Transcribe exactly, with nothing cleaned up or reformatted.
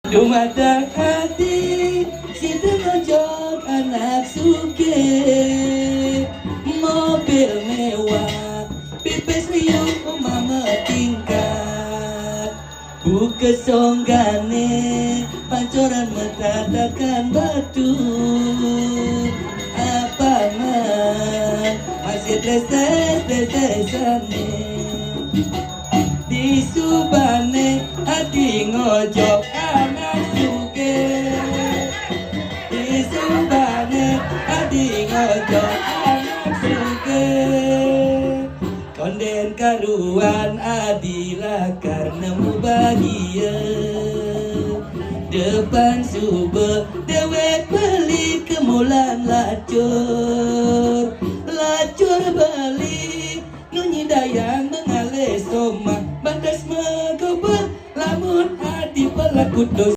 Dumadak ati sida ngojog anak sugih, mobil mewah, pipis liuk, umah matingkat. Buka songgane, pancoran matatakan batu. Apa man masih tleses-tlesesane. Disubane ati ngojog anak sugih. Disubane ati ngojog anak sugih. Konden karuan adi lakar nemu bahagia. Depan suba dewek beli kemulan lacur. Lacur beli nunyi dayang mengalih somah, bakas magoba lamun adi pelaku dos.